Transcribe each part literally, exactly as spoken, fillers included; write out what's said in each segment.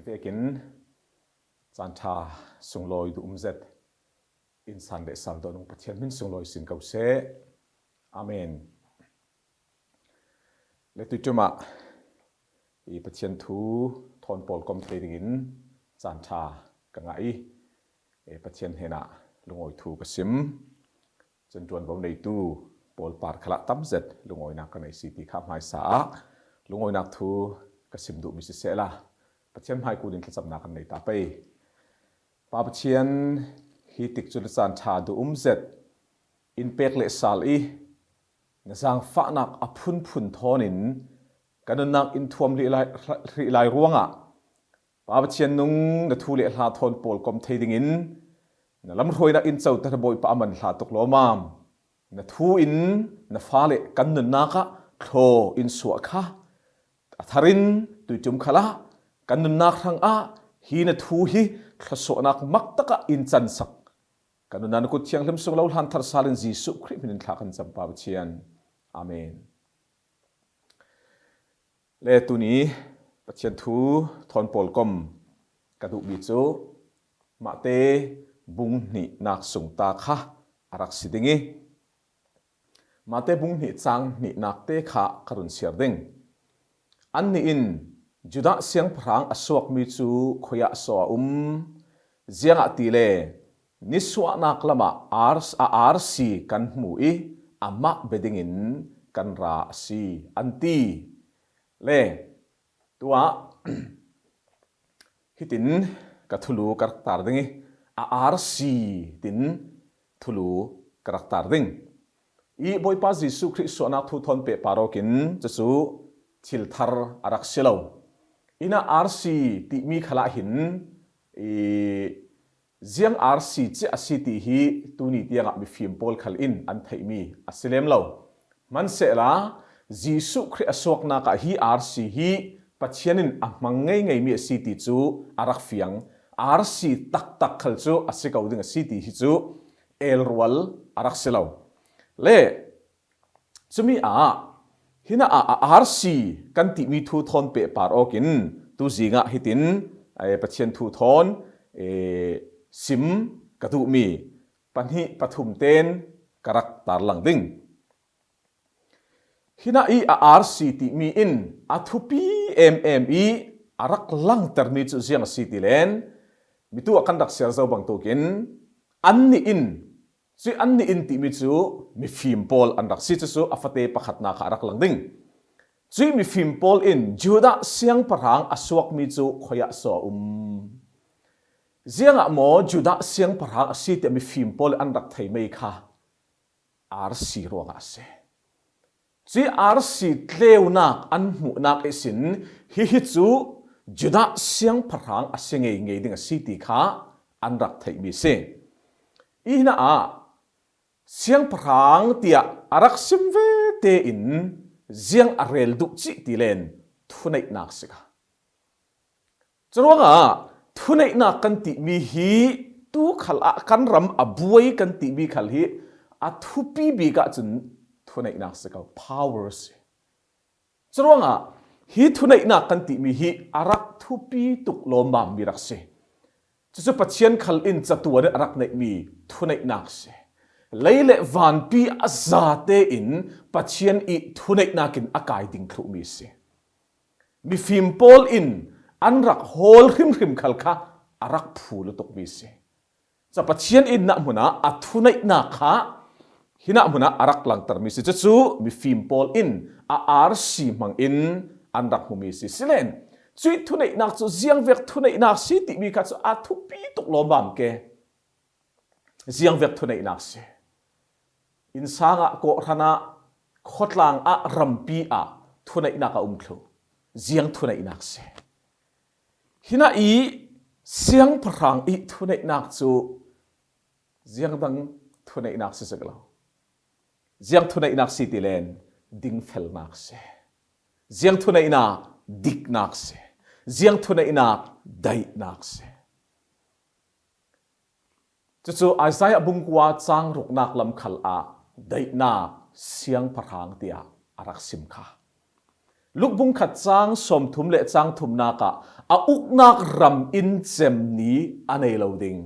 Pekin caan ṭha sunglawi duh um zet in san le sal dawn ung Pathian hmin sunglawi sin ko seh. Amen. Le tuiṭum ah i Pathian thu thawn pawlkom thei dingin caan ṭha ka ngah i, e, Pathian hnenah lungawi thu ka sim. Cun ṭuanvo neitu pawl par khalah tam zet lungawinak ka nei si ti kha hmaisa ah lungawinak thu ka sim duhmi sisehla, Pathian hmai kunin thlacamnak kan nei ta pei. Pa Pathian, hi tikcu le caan ṭha duh um zet in pek le sal i na zaangfahnak a phunphun thawn in ka nunnak in thuam hrih lai, hrih lai ruangah Pa Pathian nung na thu le hla thawn pawlkom thei dingin na lamhruainak in coter Bawipa a man hla tuk lawmam. Na thu in na fale kan nunnak ah thlaw in suah kha a tharin tuiṭum khalah kan nunnak hrangah hi na thu hi thlawsuahnak maktakah in cansak. Kan nunnak na kut thianghlim sung lo hlan thar sal in Jesuh Khrih hmin in thla kan cam Pa Pathian. Amen. Le tuni Pathian thu thawn pawlkom ka duhmi cu Mate bung hnihnak sung ta kha a rak si ding i, Mate bung hnih cang hnihnak te kha ka run siar ding. Annih in Judah siangpahrang a suakmi cu khuiah so a um, ziangahtile nisuahnak lamah ars-, a arsi kan hmu i amah bia dingin kan ra a si, an ti. Le tuah hitin ka thulu ka rak tar ding i, a arsi tin thulu ka rak tar ding. I Bawipa Jesuh Khrih suahnak thu thawn pehpar awkin cucu thil thar a rak si lo. Ina arsi timi khalah hin i ziang arsi cia a si ti hi tuni tiangah mifim pawl khal in an theihmi a si lem lo. Hmansehla Jesuh Khrih a suaknak ah hi arsi hi Pathian in a hmang ngeingeimi a si ti cu a rak fiang. Arsi taktak khal cu a si ko ding a si ti hi cu elrual a rak si lo. Le cumi ah, hinah ah a arsi kan timi thu thawn pehpar awkin tuzing ah hitin, eh, Pathian thu thawn, eh, sim ka duhmi pahnih pathum ten ka rak tarlang ding. Hinah i a arsi timi in a thupi emem i a rak langtermi cu ziang a si ti len, mitu a kan rak siar zo bangtukin annih in, cuih annih in timi cu mifim pawl an rak si. Cucu a fate pakhatnak kha a rak lang ding. Cuih mifim pawl in Judah siangpahrang a suakmi cu khuiah so a um. Ziangah maw Judah siangpahrang a si tiah mifim pawl in an rak thei mei kha? Arsi ruangah a si. Cuih arsi tleunak an hmuhnak ihsin hihi cu Judah siangpahrang a si ngeingei ding a si ti kha an rak theihmi a si. I hinah ah siangpahrang tiah a rak sim ve tein ziang a rel duh cih ti len thuneihnak si kha. Curuangah thuneihnak kan timi hi tu khal ah kan ram a buai kan timi khal hi a thupi bik ahcun thuneihnak si ko, power si. Curuangah hi thuneihnak kan timi hi a rak thupi tuk lawmmam mi rak si. Cucu Pathian khal in catuan in a rak neihmi thuneihnak si. Lei le vanpi a za tein Pathian i thuneihnak in a kai ding thluhmi si. Mifim pawl in an rak hawl hrimhrim khal kha a rak phu lutukmi si. Ca Pathian in nahmun ah a thuneihnak kha hinah hmun ah a rak langtermi si. Cucu mifim pawl in a arsi hmang in an rak hmumi si. Silen cuih thuneihnak cu ziangvek thuneihnak si timi kha cu a thupi tuk lawmmam ke. Ziangvek thuneihnak si. Innsang ah, kawhhran ah, khuatlang ah, rampi ah thuneihnak a um thlu. Ziang thuneihnak si. Hinah i siangpahrang i thuneihnak cu ziangdang thuneihnak si sek lo. Ziang thuneihnak si ti len dingfelnak si. Ziang thuneihnak diknak si. Ziang thuneihnak daihnak si. Cucu Isaiah bungkua cang ruknak lam khal ah daihnak siangpahrang tiah a rak sim kha. Luke bung khat chang sawmthum le chang thumnak ah a uknak ram in cem ni a nei lo ding.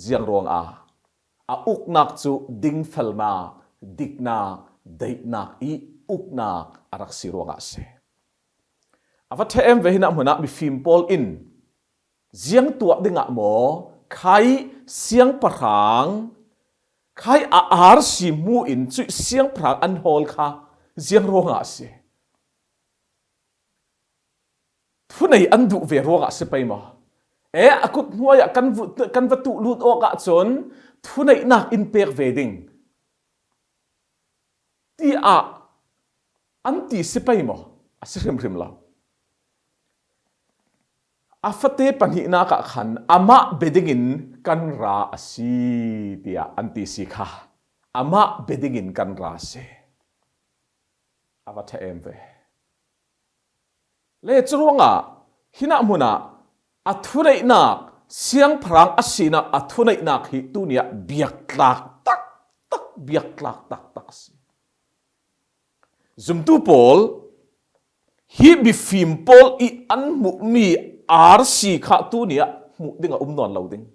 Ziang ruangah a uknak cu dingfelnak, diknak, daihnak i uknak a rak si ruangah a si. A va ṭha em ve. Hinah hmunah mifim pawl in ziang tuah dingah maw, khai siangpahrang, khai a arsi hmu in cuih siangpahrang an hawl kha ziang ruangah a si. Thuneih an duh ve ruangah a si pei maw? E, a kut hnuai ah kan vu-, kan va tuh lut awk ahcun thuneihnak in pek ve ding tiah an ti si pei maw? A si hrimhrim lo. A fate pahnihnak ah khan amah bia dingin kan ra a si, tiah an ti si kha. Amah bia dingin kan ra a si. A va ṭha em ve. Le curuangah hinah hmunah a thuneihnak, siangpahrang a sinak a thuneihnak hi tuni ah biaktlak taktak, biaktlak taktak a si. Zumtu pawl, hi mifim pawl i an hmuhmi arsi kha tuni ah hmuh ding a um nawn lo ding.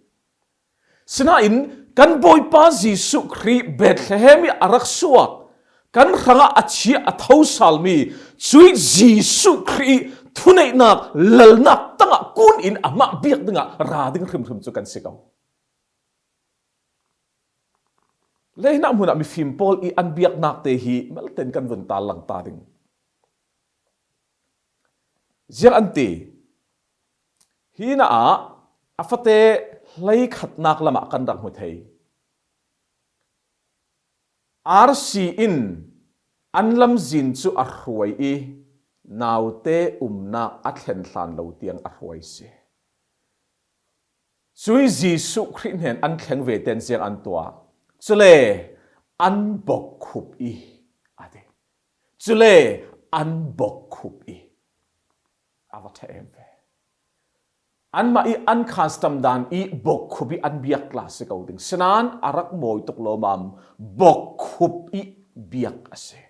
Sinain kan Bawipa Jesuh Khrih Bethlehem i a rak suak, kan hrangah a chia a tho salmi cuih Jesuh Khrih i thuneihnak lalnak tangah kun in amah biak dingah ra ding hrimhrim cu kan si ko. Le hinah hmunah mifim pawl i an biaknak te hi malte in kan vun tar lang ta ding. Ziang an ti. Hinah ah a fate hleikhatnak lamah kan rak hmu thei. Arsi in an lamzin cu a hruai i naute umnak a thlen hlan lo tiang a hruai si. Cuih Jesuh Khrih hnen an thleng ve tein ziang an tuah? Cule an bokkhup i, a ti. Cule an bokkhup i, a va ṭha em ve. Anmah i an custom dan i bokkhup i an biak tla si ko ding. Sinain a rak mawi tuk lawmam bokkhup i biak a si.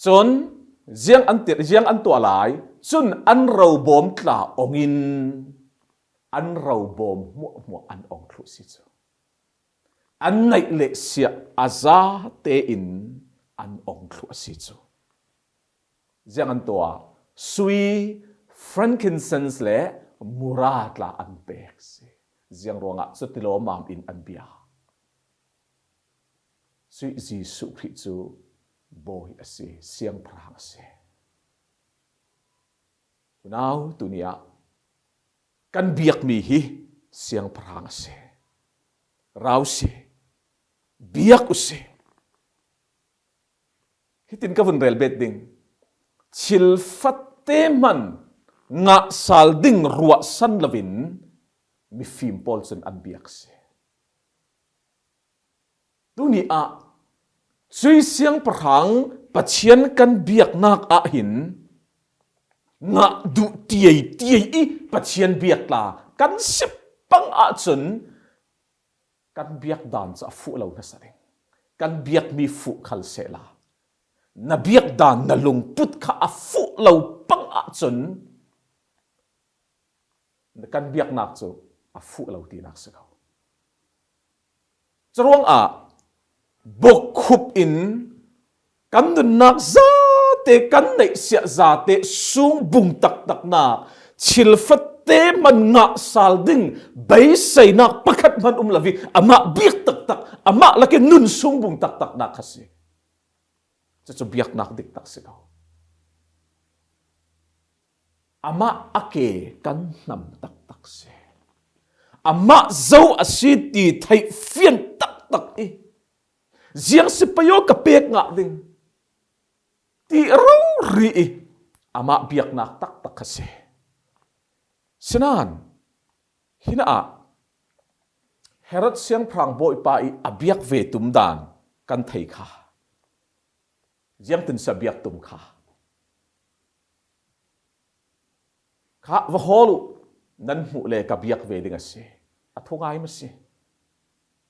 Cun ziang an tir, ziang an tuah lai, cun an robawm tla ong in an robawm hmuahhmuah an ong thluh si cu. An naih le siah a za tein an ong thluh a si cu. Ziang an tuah? Sui, frankincense le mura tla an pek si. Ziang ruangah cuti lawmam in an bia? Cuih Jesuh Khrih cu Bawi a si, siangpahrang a si. Unau, tuni ah kan biakmi hi siangpahrang a si. Rau si, biak u si. Hitin ka vun rel bet ding. Thil fate hman ngah sal ding ruahsan loin mifim pawl cun an biak si. Tuni ah cuih siangpahrang Pathian kan biaknak ah hin ngah duh tiaitiai i Pathian biak tla kan si pang ahcun kan biak dan cu a fuh lo hmasa ding. Kan biakmi fuh khal sehla, na biak dan na lungput kha a fuh lo pang ahcun kan biaknak cu a fuh lo tinak si ko. Curuangah bokkhup in kan nunnak zate, kan neihsiah zate sungbung taktaknak, thil fate hman ngah sal ding beiseinak pakhat hman um lo i amah biak taktak, amah lakin nun sungbung taktaknak kha si. Cucu biaknak diktak si ko. Amah a ke kan hnam taktak si. Amah zo a si ti theih fian taktak i, ziang si pei aw ka pek ngah ding ti rori i amah biaknak taktak kha si. Sinain, hinah Herod siangpahrang bawipa i a biak ve tum dan kan thei kha. Ziangtin si a biak tum kha? Kha va hawl u, nan hmuh le ka biak ve ding a si. A thungai maw si?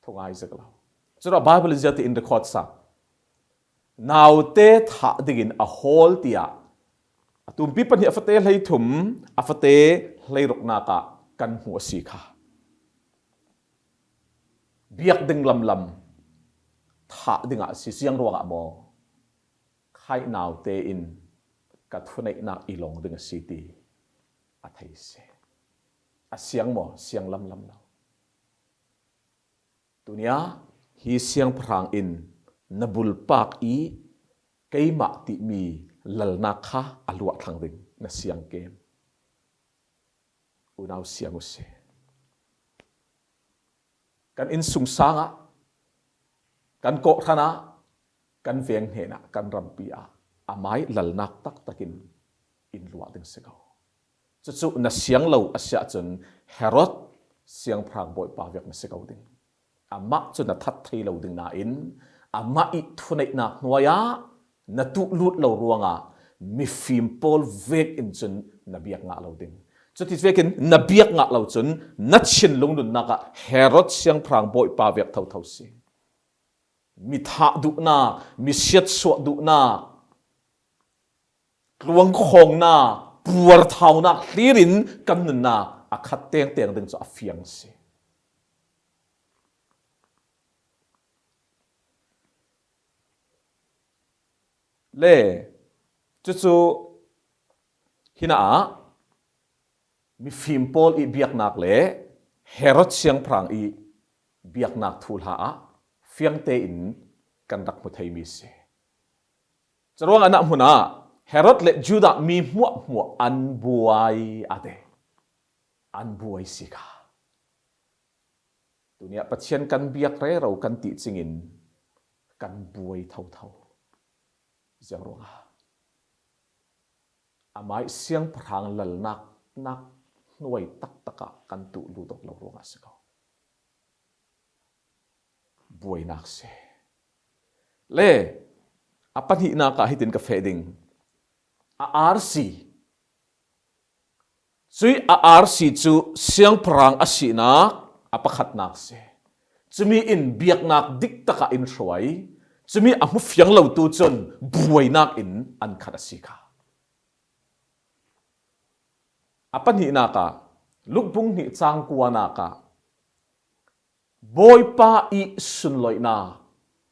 Thungai zak lo. Curuah Bible in ziate in record sa? naute thah dingin a hawl tiah a tumpi pahnih a fate hleithum, a fate hleiruknak ah kan hmuh a si kha. Biak ding lamlam thah dingah a si. Ziang ruangah maw? Khai naute in ka thuneihnak i lawng ding a si ti a thei si. A siang maw? Siang lamlam lo. Tunia hi siangpahrang in na bulpak i keimah timi lalnak kha a luah thlang ding na siang kem. Unau siang uh si. Kan innsungsang ah, kan kawhhran ah, kan veng hnenah, kan rampi ah amai lalnak taktakin in luah ding si ko. Cucu na siang lo a si ahcun Herod siangpahrang bawipa vek na si ko ding. Amah cu na that thei lo ding nain amah i thuneihnak hnuai ah na tuh lut lo ruangah mifim pawl vek in cun na biak ngah lo ding. Cuti vekin na biak ngah lo cun na thinlung nunnak ah Herod siangpahrang bawipa vek thotho si. Mi thah duhnak, mi siatsuah duhnak, tluangkhawngnak, puarthaunak hlir in kan nunnak a khat tengteng ding cu a fiang si. Le cucu hinah mifim pawl i biaknak le Herod siangpahrang i biaknak thuhla ah fiang tein kan rak hmu theimi si. Curuangah na hmun ah Herod le Judah mi hmuahhmuah an buai a ti. An buai si kha. Tunia Pathian kan biak rero kan tih cingin kan buai thotho. Ziang ruangah amai siangpahrang lalnak nak hnuai taktak ah kan tuh lut awk lo ruangah si ko. Buainak si. Le a pahnihnak ah hitin ka feh ding. A arsi. Cui a arsi cu siangpahrang a sinak a pakhatnak si. Cumi in biaknak diktak ah in hruai. Cumi a hmu fiang lotu cun buainak in an khat a si kha. A pahnihnak ah, Luk bung hnih cang kuanak ah, Bawipa i sunloihnak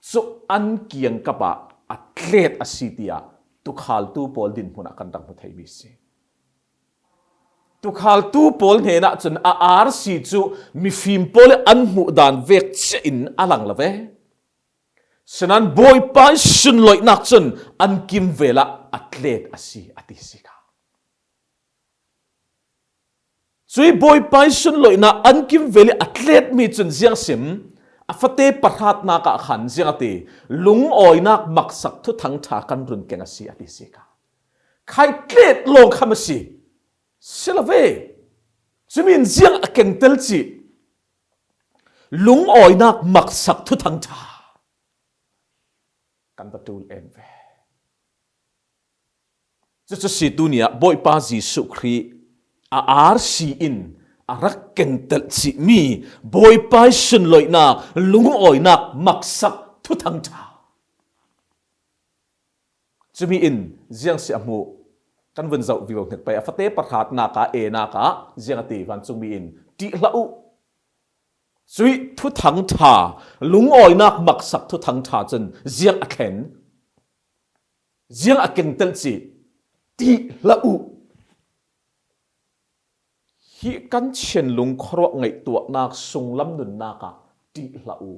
cu an kiangkap ah a tlet a si tiah tukhaltu pawl dinhmun ah kan rak hmu theimi si. Tukhaltu pawl hnenah cun a arsi cu mifim pawl i an hmuh dan vek cia in a lang lo ve. Sinain Bawipa i sunloihnak cun an kimvel ah a tlet a si, a ti si kha. Cui Bawipa i sunloihnak an kimvel i a tletmi cun ziang a sim? A fate pahratnak ah khan ziang a ti? Lungawinak maksak thuthang ṭha kan run keng a si, a ti si kha. Khai tlet lawng kha a si. Si lo ve. Cumi in ziang a kengtel cih? Lungawinak maksak thuthang ṭha kan va ṭul em ve. Cucu si tuni ah Bawipa Jesuh Khrih a arsi in a rak kengtel cihmi Bawipa i sunloihnak, lungawinak maksak thuthang ṭha. Cumi in ziang si a hmuh? Kan vun zoh vivo hnik pei. A fate pahratnak ah, enak ah ziang a ti? Vancungmi in, "Ṭih hlah u." Cui thuthang ṭha, lungawinak maksak thuthang ṭha cun ziang a thlen? Ziang a kengtel cih? "Ṭih hlah u." Hi kan thinlung khuaruah ngaihtuahnak sunglam nunnak ah ṭih hlah u,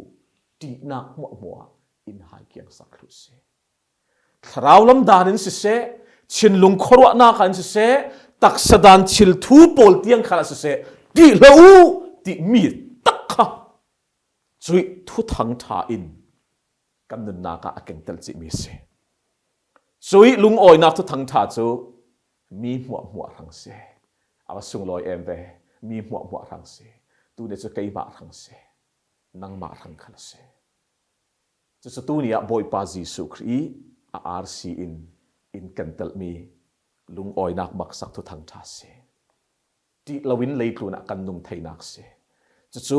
ṭihnak hmuahhmuah in hai kiangsak hlu si. Thlarau lam dan in siseh, thinlung khuaruahnak ah in siseh, taksa dan thil thu pawl tiang khan ah siseh, "Ṭih hlah u," timi tak kha cui thuthang ṭha in kan nunnak ah a kengtel cihmi si. Cui lungawinak thuthang ṭha cu mi hmuahhmuah hrang si. A va sunglawi em ve, mi hmuahhmuah hrang si. Tuni cu keimah hrang si. Nangmah hrang khan a si. Cucu tuni ah Bawipa Jesuh Khrih i a arsi in in kentelmi lungawinak maksak thuthang ṭha si. Ṭih loin leitlun ah kan nung theinak si. Cucu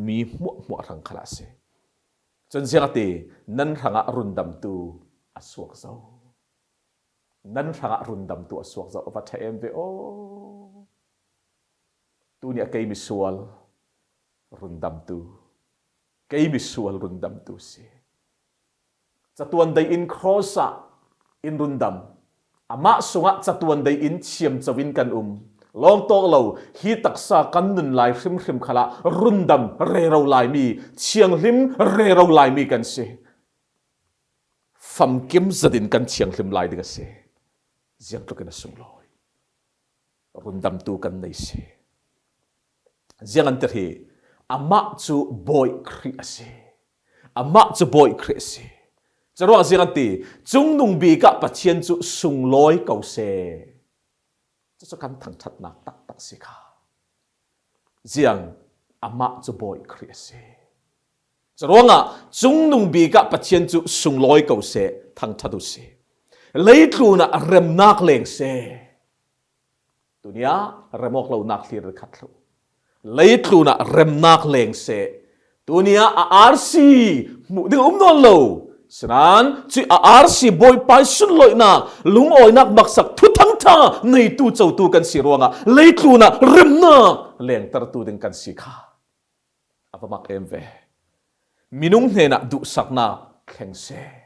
mi hmuahhmuah hrang khalah si. Cun ziang a ti? Nan hrangah rundamtu a suak zo. Nan hrangah rundamtu a suak zo a va ṭha em ve aw. Tuni a kei misual rundamtu, kei misual rundamtu si. Catuan dei in cross ah in rundam. Amah sungah catuan dei in thiamco in kan um. Lawng tawk lo, hi taksa kan nun lai hrimhrim khalah rundam rero laimi, thianghlim rero laimi kan si. Famkim zatin kan thianghlim lai ding a si. Ziangtlukin a sunglawi rundamtu kan nei si. Ziang an tir hi, amah cu Bawi Khrih a si. Amah cu Bawi Khrih a si. Curuangah ziang an ti, cungnung bik ah Pathian cu sunglawi ko seh. Cucu kan thangṭhatnak taktak si kha. Ziang, amah cu Bawi Khrih a si. Curuangah cungnung bik ah Pathian cu sunglawi ko seh, thangṭhat u si. Leitlun ah remnak leng seh. Tuni ah rem awk lonak thlir khat hlah. Leitlun ah remnak leng seh. Tuni ah a arsi hmuh ding a um nawn lo. Sinain cuih a arsi Bawipa ih sunlawihnak, lungawinak maksak thuthangṭha neitu cotu kan si ruangah leitlun ah remnak lengtertu ding kan si kha. A va mak em ve. Minung hnenah duhsaknak thleng seh.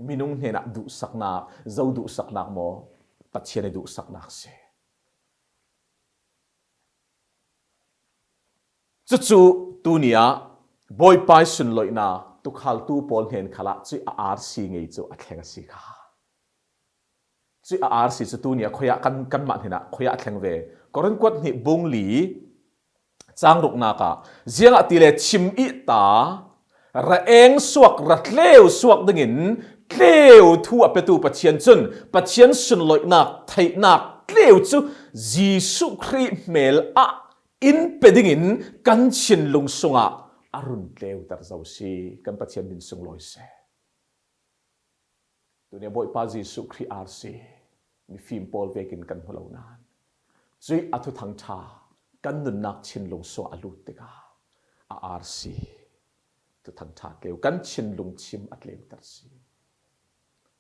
Minung hnenah duhsaknak, zo duhsaknak maw, Pathian ih duhsaknak si. Cucu tuni ah Bawipa ih sunlawihnak tukhaltu pawl hnen khalah cuih a arsi ngei cu a thleng a si kha. Cuih a arsi cu tuni ah khuiah kan, kanmah hnenah khuiah a thleng ve. Korin kuat hnih bung li cang ruknak ah, ziangahtile chim ih ta, ra eng suak, ra tleu suak dingin tleu thu a petu Pathian cun Pathian sunlawihnak theihnak tleu cu Jesuh Khrih hmel ah in pe dingin kan thinlung sungah a run tleuter zo si. Kan Pathian min sunglawi seh. Tuni Bawipa Jesuh Khrih arsi mifim pawl vekin kan hmu lo nain, cuih a thuthangṭha kan nunnak thinlung sungah a lut tikah a arsi thuthangṭha tleu, kan thinlung chim a tleuter si.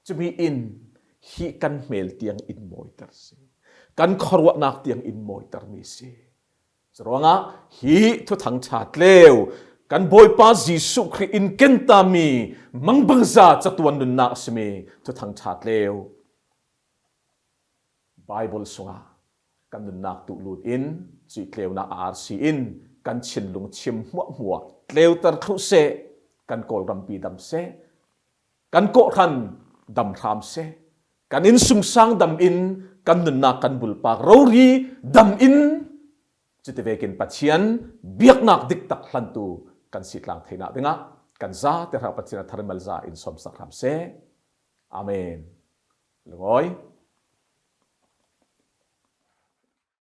Cumi in hi kan hmel tiang in mawiter si. Kan khuaruahnak tiang in mawitermi si. Curuangah hi thuthangṭha tleu, kan Bawipa Jesuh Khrih in kentami mangbangza catuan nunnak a simi thuthangṭha tleu Baibal sungah kan nunnak tuh lut in, cuih tleunak a arsi in kan thinlung chim hmuahhmuah tleuter thluh seh, kan Kawlrampi dam seh, kan kawhhran dam hram seh, kan innsungsang dam in, kan nunnak kan bulpak rori dam in, cuti vekin Pathian biaknak diktak hlantu kan si tlang theinak dingah kan zate hra Pathian a tharimal za in sawmsak hram seh. Amen. Lungawi.